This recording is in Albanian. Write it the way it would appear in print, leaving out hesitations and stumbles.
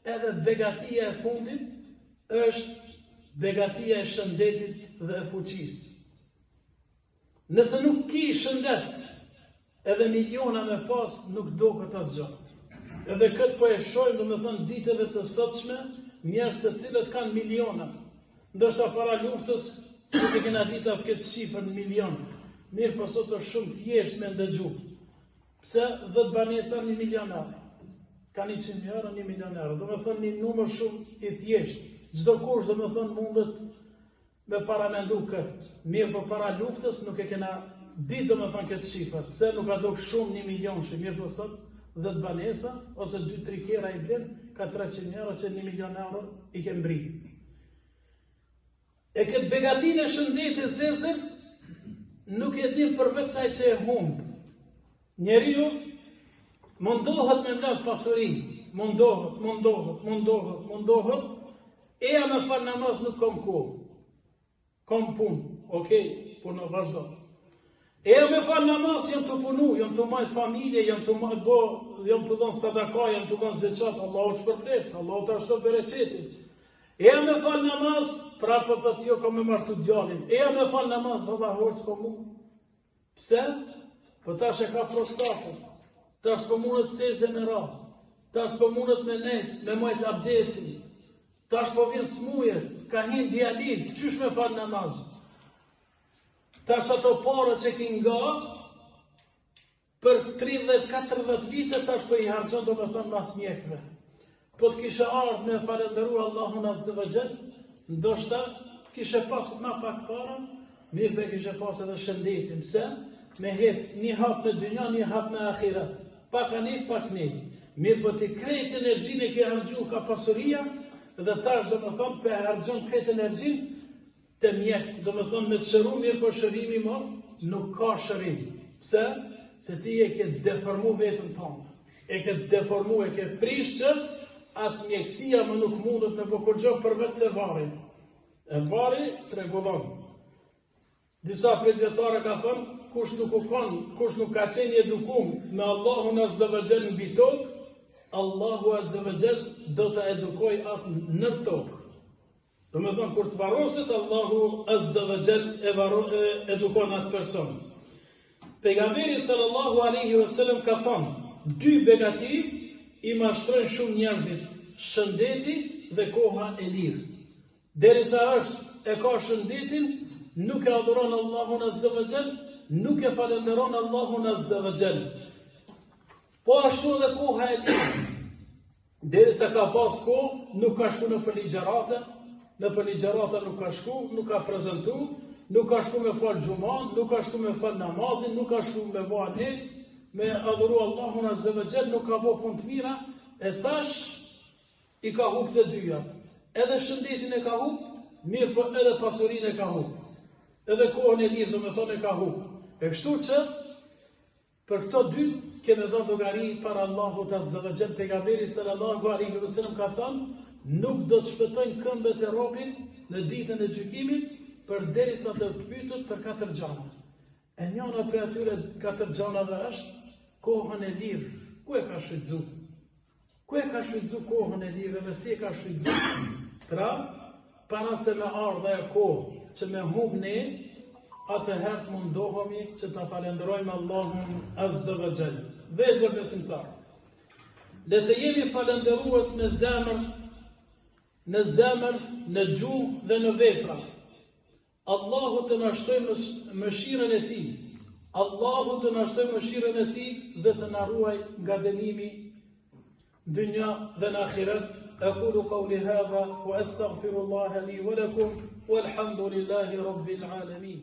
Edhe begatia e fundit është begatia e shëndetit dhe e fuqisë. Nëse nuk ki shëndet, edhe miliona me pas nuk doket asgjë. Edhe këtë po e shohim, domethënë, ditëve të sotshme, njerëz të cilët kanë miliona. Ndoshta para luftës nuk e kena ditë as këtë shifër në milion. Mirëpo sot është shumë thjesht me ndëgju. Pse 10 banesa 1 milion euro? Ka 100 mijë euro, 1 milion euro. Domethënë një numër shumë i thjeshtë. Çdokush, domethënë, mundet me paramendu këtë. Mirëpo para luftës nuk e kena ditë domethënë këtë shifër. Pse nuk ka dok shumë 1 milion shi. Mirëpo sot 10 banesa, ose 2-3 kerre i blen, ka 300 mijë euro, që 1 milion euro i ke mbrri. E këtë begatinë e shëndetit vëllezër, nuk e din përveç ai që e humb. Njeriu mundohet me mbledh pasuri, mundohet, mundohet, mundohet, mundohet, eja me fal namaz nuk kom kohë. Kom punë, okej, puno, vazhdo. Eja me fal namaz, jam tu punu, jam tu majt familje, jam tu majt bo, jam tu dhënë sadaka, jam tu dhënë zeqat, Allahu të shpërbleft, Allahu ta shton bereqetin. Eja me fal namaz, prapë po thotë jo kam me martu djalin. Eja me fal namaz, valla hoxhë s'po mund. Pse? Po tash e ka prostatën. Tash s'po mundet sexhde me ra. Tash s'po mundet me nejt, me majt abdesin. Tash po vjen smuje, ka hin n'dializë, qysh me fal namaz? Tash ato pare që ki nga, për 30-40 vite, tash po i harxhon domethënë mas mjekëve. Po të kishe ardhë me falënderu Allahun Azze ve Xhel, ndoshta kishe pas ma pak para, mirëpo e kishe pas edhe shëndetin. Pse? Me hec një hap në dynja, një hap në ahiret. Pak anej, pak knej. Mirëpo ti krejt energjinë e ke harxhu ka pasuria, dhe tash domethënë pe harxhon krejt energjinë, te mjekët, domethënë me të shëru, mirëpo shërimi mo, nuk ka shërim. Pse? Se ti e ke deformu veten tonë. E ke deformu, e ke prish që as mjekësia më nuk mundet me bo kurgjo përveç se varri. E varri të rregullon. Disa prej dijetarëve ka thënë, kush nuk u kon, kush nuk ka qenë i edukum me Allahun Azza wa Jall mbi tokë, Allahu Azza wa Jall do ta edukojë atë në tokë. Domethënë, kur të varroset, Allahu Azza wa Jall e, varro, e edukon atë person. Pejgamberi sallallahu alaihi wasallam ka thënë, dy begati i mashtrojnë shumë njerëzit, shëndeti dhe koha e lirë. Derisa është e ka shëndetin, nuk e adhuron Allahun Azza wa Jall, nuk e falënderon Allahun Azza wa Jall. Po ashtu edhe koha e lirë. Derisa ka pas kohë, nuk ka shku nëpër ligjërata, nëpër ligjërata nuk ka shku, nuk ka prezentu, nuk ka shku me fal xhuman, nuk ka shku me fal namazin, nuk ka shku me bo me adhuru Allahun Azza wa Jall, nuk ka bo punë të mira, e tash I ka hup të dyja. Edhe shëndetin e ka hup, mirëpo edhe pasurinë e ka hup. Edhe kohën e lirë, domethënë e ka hup. E kështu që për këto dy kemi dhënë llogari para Allahut Azza wa Jall, pejgamberi sallallahu alaihi wasallam ka thënë, nuk do të shpëtojnë këmbët e robit në ditën e gjykimit përderisa të pyetet për katër gjana. E njëna prej atyre katër gjanave është kohën e lirë. Ku e ka shfrytëzu? Ku e ka shfrytëzu kohën e lirë dhe si e ka shfrytëzu? Pra, para se me ardhë ajo kohë që me humb ne, atëherë të mundohemi që ta falënderojmë Allahun Azza wa Jall. Vëllezër besimtarë. Le të jemi falënderues me zemër, në zemër, në gjuhë dhe në vepra. Allahu të na shtojë mëshirën e Tij. Allahu të na shtojë mëshirën e Tij dhe të na ruaj nga dënimi në dynja dhe në ahiret. Aqulu qawli hadha wa astaghfirullaha li wa lakum walhamdulillahi rabbil alamin.